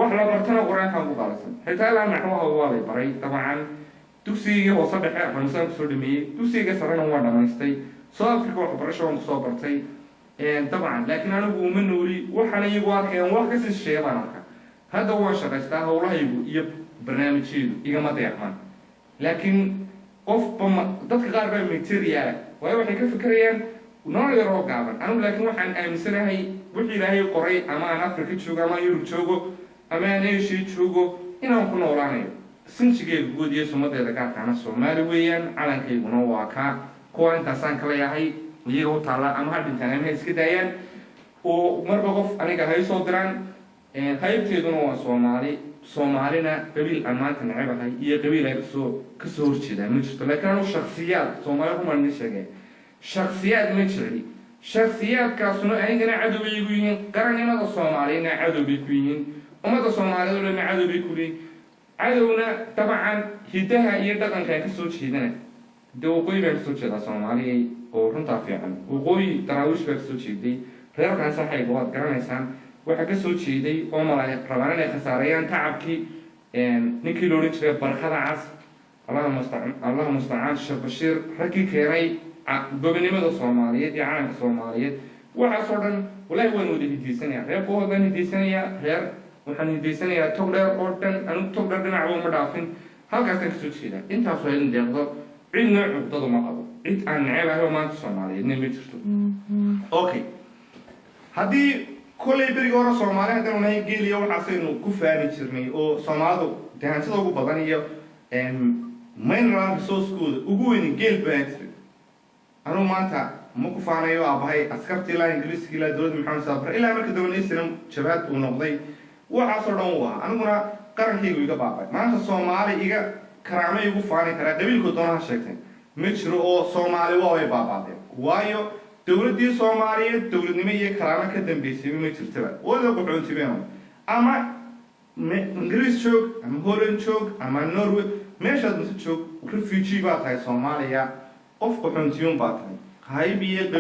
Wax la bartana Qur-aankaan ku qaalisan. Xitaa ilaa naxwaha waa lay baray. Dabcan dugsigii hoose dhexe Afghanistan kusoo dhameeyey, dugsiga sarena waa dhamaystay. South Africa waxbarasho waan kusoo bartay dabcan, laakiin anigu uma nooli waxaana iyagu arkayaan. Wax kasii shisheeya baan arkaa. Hadda waan shaqaystaa, howlahaygu iyo barnaamijyadu igama dayacmaan, laakiin qofba ma dadka qaar baa material, waayo waxay ka fikirayaan nolol yaroo gaaban. Anigu laakiin waxaan aaminsanahay wixii Ilaahay qoray, ama aan Africa joogo, ama aan Yurub joogo, ama aan Asia joogo, inaan ku noolaanayo. Sinjigeega guud iyo sumadeeda gaarkaana Soomaali weeyaan, calankayguna waa kaa. Kuwa intaasaan kala yahay iyaga u taalla, ama ha dhintaan ama ha iska daayaan, oo marba qof aniga hay soo diraan. Qaybteeduna waa Soomaali. Soomaalina qabiil aan maanta necebahay iyo qabiil ay kasoo horjeedaan ma jirto, laakiin anu shaksiyaad Soomaali rumaan idin sheegay, shaksiyaad ma jecli. Shaksiyaadkaasuna anigana cadow bay igu yihiin, qarannimada Soomaaliyana cadow bay ku yihiin, ummadda Soomaaliyeed oo dhanna cadow bay ku yihiin. Cadowna dabcan hidaha iyo dhaqankaan kasoo jeedana, dee waqooyi baan kasoo jeedaa Soomaaliya oo runtaa fiican. Waqooyi Daraawiish baa kasoo jeeday, reerkan saxayga waad garanaysaan. Waxaa kasoo jeeday oo mala rabaan inay khasaareeyaan tacabkii ninkii la odhan jiray Barkada Cas, Allahu mustacaan, Sheekh Bashiir, raggii keenay gobonimada Soomaaliyeed iyo calanka Soomaaliyeed. Waxaasoo dhan walaahi waan wada hidaysanayaa. Reer Bohod baan hidaysanayaa, reer waxaan hidaysanayaa Togdheer oo dhan. Anigu Togdheer dhinacba uma dhaafin, halkaasaan kasoo jeedaa. Intaasoo idin deeqdo, cidna cuqdadu ma qabo, cid aan necebahay oo maanta Soomaaliyeedna ma jirto. Okay, haddii kollay berigi hore Soomaali haddaynu nahay, geeliya waxaasaynu ku faani jirnay, oo Soomaalidu dee hantida ugu badan iyo mineral resource-kooda ugu weyni geel baan jiray. Anugu maanta ma ku faanayo aabahay askarta ilaa Ingiriiska, ilaa dowladda Maxamed Saabare, ilaa marka dambe Islam jabhad uu noqday. Waxaasoo dhan uu ahaa. Aniguna qarankaygu iga baabay. Maanta Soomaali iga karaamo igu faani karaa, qabiilkood doonaha sheegteen, ma jiro, oo Soomaali waa way baabaadeen, waayo dowladdii Soomaaliyeed dowladnimo iyo karaamo ka dambeysayba ma jirtaba. Wada qaxoontibeeno, ama Ingiriis joog, ama Holland joog, ama Norway, meeshaad mase joog, refugee baa tahay. Soomaaliya qof qaxoontiyuun baa tahay, hayb iyo